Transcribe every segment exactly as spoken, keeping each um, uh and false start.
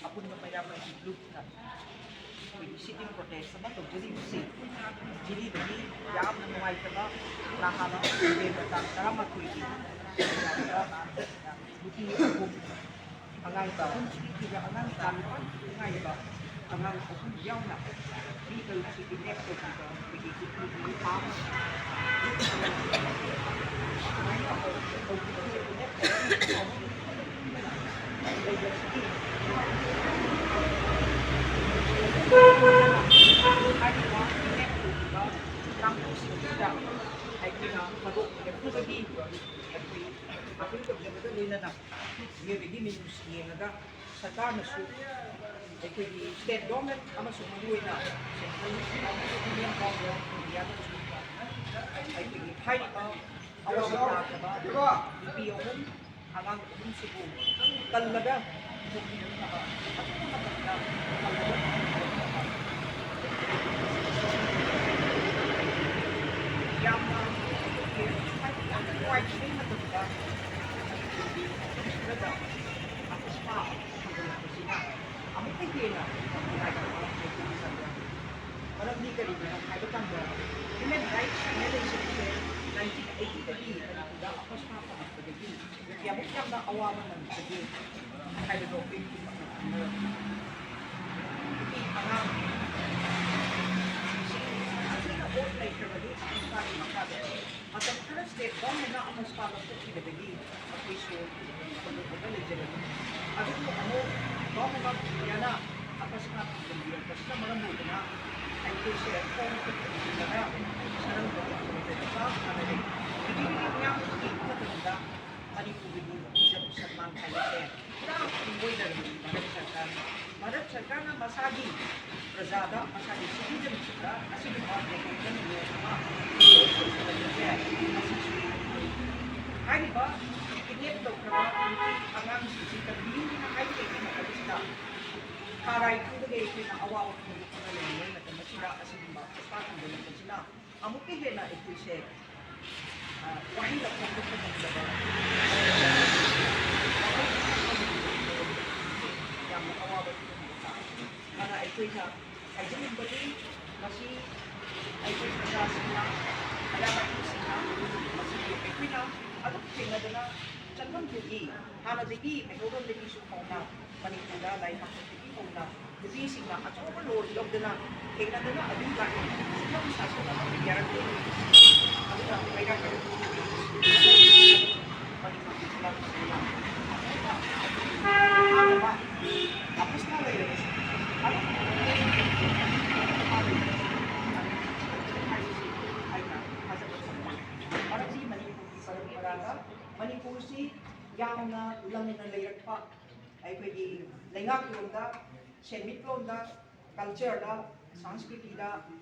ꯑꯄꯨꯟꯕ ꯃꯌꯥꯝ ꯑꯁꯤ ꯒ꯭ꯔꯨꯞꯇ ꯑꯩꯈꯣꯏꯒꯤ ꯁꯤꯠ ꯏꯟ ꯄ꯭ꯔꯣꯇꯦꯁ ꯑꯃ ꯇꯧꯖꯔꯤꯕꯁꯤ ꯖꯤꯔꯤꯗꯒꯤ ꯌꯥꯝꯅ ꯅꯨꯡꯉꯥꯏꯇꯕ ꯅꯍꯥꯔꯣꯜ ꯇꯥꯡ ꯇꯔꯥꯃꯥꯊꯣꯏꯒꯤ ꯅꯨꯄꯤ ꯑꯍꯨꯝ, ꯑꯉꯥꯡ ꯆꯥ-, ꯑꯉꯥꯡ ꯆꯥ ꯅꯤꯄꯥꯟ ꯈꯛꯇ ꯉꯥꯏꯔꯤꯕ ꯑꯉꯥꯡ ꯑꯍꯨꯝ ꯌꯥꯎꯅ ꯃꯤ ꯇꯔꯨꯛꯁꯤ ꯀꯤꯗꯅꯦꯞ ꯇꯧꯈꯤꯕ ꯑꯩꯈꯣꯏꯒꯤ ꯀꯨꯀꯤꯒꯤ ꯐꯥꯝ ꯁꯨꯃꯥꯏꯅ ꯇꯧꯈꯤꯕꯁꯦ ꯀꯤꯗꯅꯦꯞ ꯇꯧꯔꯒ ꯂꯩꯕꯁꯤꯒꯤ ꯍꯥꯏꯔꯤꯕ ꯀꯤꯗꯅꯦꯞ ꯇꯧꯈꯤꯕ ꯀꯥꯡꯕꯨꯁꯤꯡꯁꯤꯗ ꯑꯩꯈꯣꯏꯅ ꯊꯥꯗꯣꯛꯄꯤꯔꯛꯇꯕꯒꯤ ꯑꯩꯈꯣꯏ ꯃꯈꯣꯏ ꯇꯧꯖꯕꯒ ꯂꯣꯏꯅꯅ ꯃꯤꯑꯣꯏꯕꯒꯤ ꯃꯤꯅꯨꯡꯁꯤ ꯌꯦꯡꯉꯒ ꯁꯔꯀꯥꯔꯅꯁꯨ, ꯑꯩꯈꯣꯏꯒꯤ ꯁ꯭ꯇꯦꯠ ꯒꯣꯔꯃꯦꯟ ꯑꯃꯁꯨꯡ ꯃꯔꯨꯑꯣꯏꯅ central government of India government of ꯏꯟꯗꯤꯌꯥꯅꯁꯨ ꯑꯩꯈꯣꯏꯒꯤ ꯍꯥꯏꯔꯤꯕ ꯑꯋꯥꯕ ꯇꯥꯈ꯭ꯔꯕ ꯅꯨꯄꯤ ꯑꯍꯨꯝ, ꯑꯉꯥꯡ ꯑꯍꯨꯝꯁꯤꯕꯨ ꯀꯜꯂꯒ ꯄꯨꯊꯣꯛꯄꯤꯔꯛꯅꯕ, ꯑꯊꯨꯕ ꯃꯇꯝꯗ ꯀꯜꯂꯒ ꯄꯨꯊꯣꯛꯄꯤꯔꯛꯅꯕ ꯌꯥꯝꯅ ꯅꯨꯡꯉꯥꯏꯇꯕ ꯃꯇꯝꯗ ꯃꯅꯤꯄꯨꯔꯒꯤ ꯃꯐꯝ ꯈꯔꯗ ꯑꯀꯁꯃꯥ ꯊꯣꯛꯂꯛꯄꯁꯤꯅ ꯑꯃꯨꯛꯀ ꯍꯦꯟꯅ ꯅꯨꯡꯉꯥꯏꯇꯕ ꯍꯥꯏꯕꯗꯨ ꯁꯟꯗꯣꯛꯏ꯫ ꯃꯔꯝꯗꯤ ꯀꯔꯤꯒꯤꯅꯣ ꯍꯥꯏꯕ ꯀꯥꯟꯗ Human Rights Convention ꯑꯁꯦ nineteen eighty-dꯒꯤ ꯃꯅꯤꯄꯨꯔꯗ ꯑꯀꯁꯃꯥ ꯊꯣꯛꯂꯛꯄꯗꯒꯤ ꯀꯌꯥꯃꯨꯛ ꯌꯥꯝꯅ ꯑꯋꯥꯕ ꯅꯪꯕꯒꯦ ꯍꯥꯏꯕꯗꯣ ꯑꯩꯈꯣꯏ ꯄꯨꯝꯅꯃꯛꯅ ꯈꯪꯅꯔꯝꯃꯤ꯫ ꯅꯨꯄꯤ ꯑꯉꯥꯡ ꯁꯤꯡ ꯑꯁꯤꯅ ꯑꯣꯠ ꯅꯩꯈ꯭ꯔꯕꯅꯤ ꯑꯀꯁꯃꯥꯒꯤ ꯃꯈꯥꯗ꯫ ꯃꯇꯝ ꯈꯔ ꯁ꯭ꯇꯦꯠ ꯒꯣꯔꯃꯦꯟꯅ ꯑꯀꯁꯃꯥ ꯂꯧꯊꯣꯛꯈꯤꯕꯗꯒꯤ ꯑꯩꯈꯣꯏꯁꯨ ꯈꯨꯗꯣꯡꯊꯤꯕ ꯂꯩꯖꯔꯝꯃꯤ꯫ ꯑꯗꯨꯕꯨ ꯑꯃꯨꯛ ꯒꯣꯔꯃꯦꯟ ꯑꯣꯐ ꯏꯟꯗꯤꯌꯥꯅ ꯑꯀꯁꯃꯥ ꯊꯤꯡꯖꯤꯟꯕꯤꯔꯛꯄꯁꯤꯅ ꯃꯔꯝ ꯑꯣꯏꯗꯨꯅ ꯑꯩꯈꯣꯏꯁꯦ ꯈꯣꯡ ꯈꯨꯠ ꯊꯤꯡꯖꯤꯜꯂꯒ ꯁꯔꯝꯗ ꯆꯥꯛ ꯊꯥꯅꯔꯦ꯫ ꯄ꯭ꯔꯤꯊꯤꯕꯤꯒꯤ ꯃꯤꯌꯥꯝꯅ ꯌꯦꯡꯕ ꯃꯇꯝꯗ ꯃꯅꯤꯄꯨꯔꯒꯤ ꯏꯖꯠ ꯁꯟꯃꯥꯟ ꯍꯥꯏꯕꯁꯦ ꯄꯨꯔꯥ ꯄꯨꯡꯂꯣꯏ ꯂꯩꯔꯝꯃꯤ ꯚꯥꯔꯠ ꯁꯔꯀꯥꯔꯅ꯫ ꯚꯥꯔꯠ ꯁꯔꯀꯥꯔꯅ ꯃꯁꯥꯒꯤ ꯄ꯭ꯔꯖꯥꯗ ꯃꯁꯥꯒꯤ ꯁꯤꯇꯤꯖꯟꯁꯤꯞꯇ ꯑꯁꯤꯒꯨꯝꯕ ꯔꯤꯀꯣꯒꯅꯤꯁꯟ ꯂꯣ ꯑꯃ ꯇꯧꯁꯜꯂꯛꯄꯁꯦ ꯃꯁꯤꯁꯨ ꯍꯥꯏꯔꯤꯕ ꯔꯦꯞ ꯇꯧꯈ꯭ꯔꯕ ꯅꯨꯄꯤ ꯑꯉꯥꯡꯁꯤꯡꯁꯤ ꯀꯟꯕꯤꯌꯨꯅ ꯍꯥꯏꯖꯩ꯫ ꯑꯩꯈꯣꯏꯅ ꯃꯇꯝꯁꯤꯗ ꯈꯥꯔꯥꯏ ꯈꯨꯗꯒꯤ ꯑꯩꯈꯣꯏꯅ ꯑꯋꯥꯕ ꯐꯣꯡꯗꯣꯛꯇꯨꯅ ꯂꯩꯔꯤꯉꯩ ꯃꯇꯝ ꯑꯁꯤꯗ ꯑꯁꯤꯒꯨꯝꯕ ꯈꯣꯡꯊꯥꯡ ꯂꯧꯕꯁꯤꯅ ꯑꯃꯨꯛꯀ ꯍꯦꯟꯅ ꯑꯩꯈꯣꯏꯁꯦ, ꯑ, ꯋꯥꯍꯩꯅ ꯐꯣꯡꯗꯣꯛꯄ ꯉꯝꯗꯕ ꯌꯥꯝꯅ ꯑꯋꯥꯕ ꯐꯤꯕꯝ ꯑꯃ ꯇꯥꯔꯦ꯫ ꯑꯗꯨꯅ ꯑꯩꯈꯣꯏꯅ ꯍꯥꯏꯖꯅꯤꯡꯕꯗꯤ ꯃꯁꯤ ꯑꯩꯈꯣꯏ ꯄ꯭ꯔꯖꯥꯁꯤꯡꯅ, ꯃꯌꯥꯝ ꯑꯩꯈꯣꯏꯁꯤꯡꯅ ꯃꯁꯤꯕꯨ ꯑꯩꯈꯣꯏꯅ ꯑꯗꯨꯝ ꯊꯦꯡꯅꯗꯅ ꯆꯠꯐꯝ ꯊꯣꯛꯏ꯫ ꯍꯥꯟꯅꯗꯒꯤ ꯃꯩꯍꯧꯔꯣꯟꯗꯒꯤꯁꯨ ꯍꯧꯅ ꯃꯅꯤꯄꯨꯔꯗ ꯂꯥꯏ ꯍꯥꯛꯇꯛꯇꯒꯤ ꯍꯧꯅ ꯅꯨꯄꯤꯁꯤꯡꯅ ꯑꯆꯧꯕ ꯔꯣꯜ ꯂꯧꯗꯨꯅ ꯊꯦꯡꯅꯗꯅ ꯑꯗꯨꯝ ꯂꯥꯛꯏ꯫ ꯐꯤꯂꯝ ꯁꯥꯁꯟ ꯑꯃ ꯌꯥꯔꯛꯇꯦ꯫ ꯑꯗꯨꯅ ꯃꯩꯔꯥ ꯃꯅꯤꯄꯨꯔꯒꯤ ꯐꯤꯂꯝ ꯑꯁꯤꯅ ꯂꯩꯔꯕꯁꯤ ꯑꯗꯨꯝ ꯍꯥꯏꯕꯁꯤ ꯑꯩꯅ ꯊꯥꯖꯕ ꯊꯝꯃꯤ꯫ ꯃꯔꯝꯗꯤ ꯃꯅꯤꯄꯨꯔꯒꯤ ꯄꯔꯝꯄꯔꯥꯗ ꯃꯅꯤꯄꯨꯔꯁꯤ ꯌꯥꯝꯅ ꯂꯪꯅ ꯂꯩꯔꯛꯄ, ꯑꯩꯈꯣꯏꯒꯤ ꯂꯩꯉꯥꯛꯂꯣꯟꯗ, ꯁꯦꯟꯃꯤꯠꯂꯣꯟꯗ, ꯀꯜꯆꯔꯗ, ꯁꯪꯁꯀ꯭ꯔꯤꯇꯤꯗ,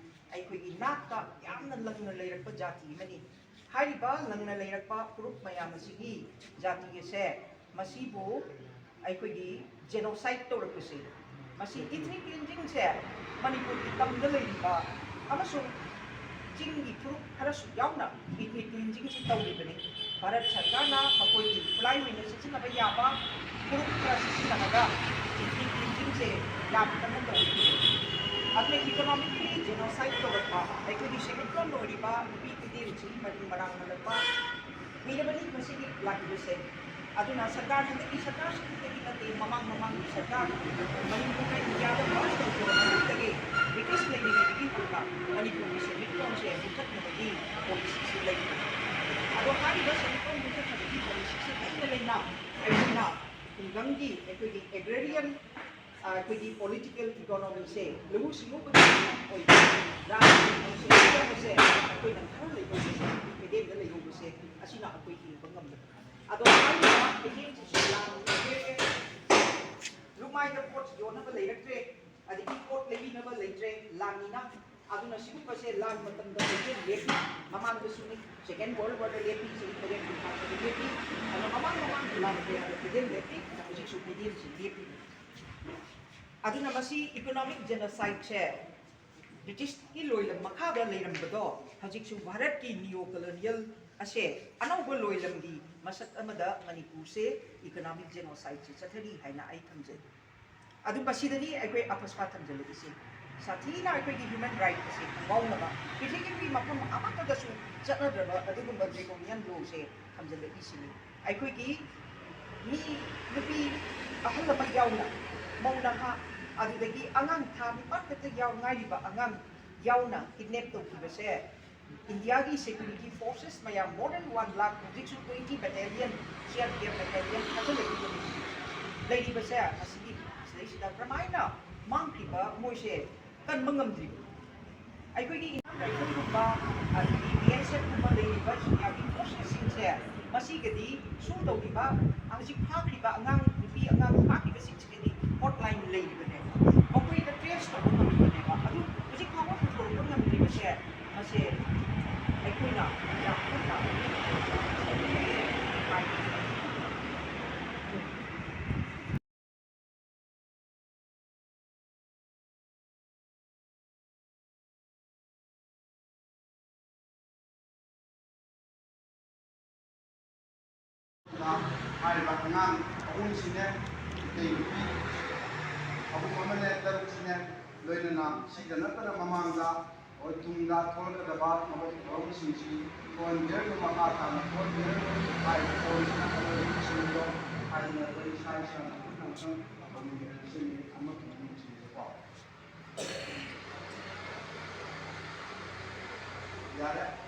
ꯑꯩꯈꯣꯏꯒꯤ ꯅꯥꯠꯇ ꯌꯥꯝꯅ ꯂꯪꯅ ꯂꯩꯔꯛꯄ ꯖꯥꯇꯤ ꯑꯃꯅꯤ꯫ ꯍꯥꯏꯔꯤꯕ ꯂꯪꯅ ꯂꯩꯔꯛꯄ ꯐꯨꯔꯨꯞ ꯃꯌꯥꯝ ꯑꯁꯤꯒꯤ ꯖꯥꯇꯤ ꯑꯁꯦ, ꯃꯁꯤꯕꯨ ꯑꯩꯈꯣꯏꯒꯤ ꯖꯦꯅꯣꯁꯥꯏꯠ ꯇꯧꯔꯛꯄꯁꯦ, ꯃꯁꯤ ꯏꯊꯅꯤꯛ ꯀ꯭ꯂꯤꯟꯖꯤꯡꯁꯦ ꯃꯅꯤꯄꯨꯔꯒꯤ ꯇꯝꯗ ꯂꯩꯔꯤꯕ ꯑꯃꯁꯨꯡ ꯆꯤꯡꯒꯤ ꯐꯨꯔꯨꯞ ꯈꯔꯁꯨ ꯌꯥꯎꯅ ꯏꯊꯅꯤꯛ ꯀ꯭ꯂꯤꯟꯖꯤꯡꯁꯤ ꯇꯧꯔꯤꯕꯅꯤ꯫ ꯚꯥꯔꯠ ꯁꯔꯀꯥꯔꯅ ꯃꯈꯣꯏꯒꯤ ꯈꯨꯠꯂꯥꯏ ꯑꯣꯏꯅ ꯁꯤꯖꯤꯟꯅꯕ ꯌꯥꯕ ꯐꯨꯔꯨꯞ ꯈꯔ ꯁꯤꯖꯤꯟꯅꯔꯒ ꯏꯊꯅꯤꯛ ꯀ꯭ꯂꯤꯟꯖꯤꯡꯁꯦ ꯌꯥꯝ ꯀꯟꯅ ꯇꯧꯔꯤꯕꯅꯤ꯫ ꯑꯗꯨꯅ ꯏꯀꯣꯅꯣꯃꯤꯛꯂꯤ ꯖꯦꯅꯣꯁꯥꯏꯠ ꯇꯧꯔꯛꯄ, ꯑꯩꯈꯣꯏꯒꯤ ꯁꯦꯟꯃꯤꯠꯂꯣꯟ ꯑꯣꯏꯔꯤꯕ ꯅꯨꯄꯤ ꯈꯨꯗꯤꯡꯁꯤ ꯃꯇꯤꯡ ꯃꯔꯥꯡ ꯍꯜꯂꯛꯄ ꯀꯨꯏꯔꯕꯅꯤ ꯃꯁꯤꯒꯤ ꯂꯥꯛꯂꯤꯕꯁꯦ꯫ ꯑꯗꯨꯅ ꯁꯔꯀꯥꯔ ꯍꯟꯗꯛꯀꯤ ꯁꯔꯀꯥꯔꯁꯤꯗꯒꯤ ꯅꯠꯇꯦ, ꯃꯃꯥꯡ ꯃꯃꯥꯡꯒꯤ ꯁꯔꯀꯥꯔ, ꯃꯅꯤꯄꯨꯔꯅ ꯏꯟꯗꯤꯌꯥꯗ ꯐꯥꯔꯁ ꯇꯧꯈꯤꯕ ꯃꯇꯝꯗꯒꯤ ꯕ꯭ꯔꯤꯇꯤꯁ ꯂꯩꯔꯤꯉꯩꯗꯒꯤ ꯍꯧꯅ ꯃꯅꯤꯄꯨꯔꯒꯤ ꯁꯦꯟꯃꯤꯠꯂꯣꯟꯁꯦ ꯃꯨꯠꯊꯠꯅꯕꯒꯤ ꯄꯣꯂꯤꯁꯤꯁꯤ ꯂꯩꯔꯤꯕꯅꯤ꯫ ꯑꯗꯣ ꯍꯥꯏꯔꯤꯕ ꯁꯦꯟꯃꯤꯠꯂꯣꯟ ꯃꯨꯠꯊꯠꯅꯕꯒꯤ ꯄꯣꯂꯤꯁꯤꯁꯦ ꯂꯩꯅ ꯂꯩꯅ ꯑꯩꯈꯣꯏꯅ ꯈꯨꯡꯒꯪꯒꯤ ꯑꯩꯈꯣꯏꯒꯤ ꯑꯦꯒ꯭ꯔꯦꯔꯤꯌꯟ ꯑꯩꯈꯣꯏꯒꯤ ꯄꯣꯂꯤꯇꯤꯀꯦꯜ ꯏꯀꯣꯅꯣꯃꯤꯁꯦ, ꯂꯧꯎ ꯁꯤꯡꯎꯕꯒꯤ ꯑꯣꯏꯕ ꯔꯥꯖꯅꯤꯇꯤ ꯇꯧꯕꯁꯦ ꯑꯩꯈꯣꯏꯅ ꯈꯔ ꯂꯩꯍꯧꯕꯁꯦ, ꯀꯩꯊꯦꯜꯗ ꯂꯩꯍꯧꯕꯁꯦ, ꯑꯁꯤꯅ ꯑꯩꯈꯣꯏ ꯍꯤꯡꯕ ꯉꯝꯗꯕ꯫ ꯑꯗꯣ ꯍꯥꯏꯔꯤꯕ ꯀꯩꯊꯦꯜꯁꯤꯁꯨ ꯂꯥꯟ ꯂꯩꯔꯦ, ꯂꯨꯃꯥꯏꯗ ꯄꯣꯠ ꯌꯣꯟꯅꯕ ꯂꯩꯔꯛꯇ꯭ꯔꯦ, ꯑꯗꯒꯤ ꯄꯣꯠ ꯂꯩꯕꯤꯅꯕ ꯂꯩꯇ꯭ꯔꯦ, ꯂꯥꯟꯅꯤꯅ꯫ ꯑꯗꯨꯅ ꯁꯤꯒꯨꯝꯕꯁꯦ ꯂꯥꯟ ꯃꯇꯝꯗ ꯀꯩꯊꯦꯜ ꯂꯦꯞꯄꯤ, ꯃꯃꯥꯡꯗꯁꯨꯅꯤ, ꯁꯦꯀꯦꯟ ꯋꯥꯔꯜ ꯋꯥꯔꯗ ꯂꯦꯞꯄꯤ, ꯆꯍꯤ ꯇꯔꯦꯠ ꯀꯨꯟꯊ꯭ꯔꯥ ꯂꯦꯞꯄꯤ꯫ ꯑꯗꯣ ꯃꯃꯥꯡ ꯀꯌꯥꯗ ꯄꯤꯗꯦꯝ ꯂꯦꯞꯄꯤ, ꯍꯧꯖꯤꯛꯁꯨ ꯄꯤꯗꯦꯝꯁꯤ ꯂꯦꯞꯄꯤ꯫ ꯑꯗꯨꯅ ꯃꯁꯤ economic genocideꯁꯦ ꯕ꯭ꯔꯤꯇꯤꯁꯀꯤ ꯂꯣꯏꯂꯝ ꯃꯈꯥꯗ ꯂꯩꯔꯝꯕꯗꯣ ꯍꯧꯖꯤꯛꯁꯨ ꯚꯥꯔꯠꯀꯤ neo colonial ꯑꯁꯦ ꯑꯅꯧꯕ ꯂꯣꯏꯂꯝꯒꯤ ꯃꯁꯛ ꯑꯃꯗ ꯃꯅꯤꯄꯨꯔꯁꯦ economic genocideꯁꯦ ꯆꯠꯊꯔꯤ ꯍꯥꯏꯅ ꯑꯩ ꯊꯝꯖꯩ꯫ ꯑꯗꯨ ꯃꯁꯤꯗꯅꯤ ꯑꯩꯈꯣꯏ ꯑꯄꯁꯄꯥ ꯊꯝꯖꯤꯜꯂꯛꯏꯁꯦ꯫ ꯁꯥꯊꯤꯅ ꯑꯩꯈꯣꯏꯒꯤ human right ꯑꯁꯦ ꯈꯪꯍꯧꯅꯕ ꯄ꯭ꯔꯤꯊꯤꯕꯤꯒꯤ ꯃꯐꯝ ꯑꯃꯠꯇꯗꯁꯨ ꯆꯠꯅꯗ꯭ꯔꯕ ꯑꯗꯨꯒꯨꯝꯕ draconian lawꯁꯦ ꯊꯝꯖꯤꯜꯂꯛꯏꯁꯤꯅꯤ꯫ ꯑꯩꯈꯣꯏꯒꯤ ꯃꯤ, ꯅꯨꯄꯤ ꯑꯍꯜ ꯑꯃ ꯌꯥꯎꯅ, ꯃꯧ ꯅꯍꯥ, ꯑꯗꯨꯗꯒꯤ ꯑꯉꯥꯡ ꯊꯥ ꯅꯤꯄꯥꯟ ꯈꯛꯇ ꯌꯥꯎ-, ꯉꯥꯏꯔꯤꯕ ꯑꯉꯥꯡ ꯌꯥꯎꯅ kidnap ꯇꯧꯈꯤꯕꯁꯦ ꯏꯟꯗꯤꯌꯥꯒꯤ security forces ꯃꯌꯥꯝ more than one lakh, ꯍꯧꯖꯤꯛꯁꯨ twenty battalion, C R P F battalion ꯊꯥꯖꯤꯜꯂꯛꯏꯕꯅꯤ꯫ ꯂꯩꯔꯤꯕꯁꯦ ꯑꯁꯤꯒꯤ ꯁꯤꯗꯩꯁꯤꯗ ꯀꯔꯝꯍꯥꯏꯅ ꯃꯥꯡꯈ꯭ꯔꯤꯕ ꯃꯣꯏꯁꯦ ꯀꯟꯕ ꯉꯝꯗ꯭ꯔꯤꯕ? ꯑꯩꯈꯣꯏꯒꯤ Indian Rifleꯒꯨꯝꯕ, ꯑꯗꯒꯤ B S Fꯀꯨꯝꯕ ꯂꯩꯔꯤꯕ ꯏꯟꯗꯤꯌꯥꯒꯤ forcesꯁꯤꯡꯁꯦ ꯃꯁꯤꯒꯗꯤ ꯁꯨ ꯇꯧꯔꯤꯕ, ꯍꯧꯖꯤꯛ ꯐꯥꯈ꯭ꯔꯤꯕ ꯑꯉꯥꯡ, ꯅꯨꯄꯤ ꯑꯉꯥꯡ ꯐꯥꯈꯤꯕꯁꯤꯡꯁꯤꯒꯗꯤ hotline ꯂꯩꯔꯤꯕꯅꯦꯕ, ꯃꯈꯣꯏꯗ trace ꯇꯧꯕ ꯉꯝꯂꯤꯕꯅꯦꯕ꯫ ꯑꯗꯨ ꯍꯧꯖꯤꯛ ꯐꯥꯎꯕ ꯄꯨꯊꯣꯔꯛꯄ ꯉꯝꯗ꯭ꯔꯤꯕꯁꯦ ꯃꯁꯦ ꯑꯩꯈꯣꯏꯅ ꯌꯥꯝ ꯀꯟꯅ ꯍꯥꯏꯔꯤꯕ ꯑꯉꯥꯡ ꯑꯍꯨꯝꯁꯤꯅꯦ, ꯏꯇꯩ ꯅꯨꯄꯤ ꯑꯍꯨꯝ ꯑꯃꯅꯦ, ꯇꯔꯨꯛꯁꯤꯅꯦ, ꯂꯣꯏꯅꯅ ꯁꯤꯗ ꯅꯠꯇꯅ ꯃꯃꯥꯡꯗ ꯑꯩꯈꯣꯏ ꯇꯨꯡꯗ ꯊꯣꯛꯂꯛꯀꯗꯕ ꯃꯈꯣꯏꯒꯤ ꯊꯧꯔꯝꯁꯤꯡꯁꯤ ꯊꯣꯛꯍꯟꯕꯤꯔꯒ ꯃꯈꯥ ꯇꯥꯅ ꯊꯣꯛꯍꯟꯕꯤꯔꯒ ꯍꯥꯏꯔꯤꯕ ꯊꯧꯔꯝꯁꯤꯅ ꯀꯩꯅꯣ ꯍꯥꯏꯗꯅ ꯑꯩꯈꯣꯏ ꯏꯁꯥ ꯏꯁꯥꯅ ꯈꯨꯠꯅ ꯑꯃꯇꯪ ꯇꯧꯃꯤꯟꯅꯔꯁꯤꯅꯤ ꯑꯃ ꯊꯝꯃꯤ ꯌꯥꯔꯦ꯫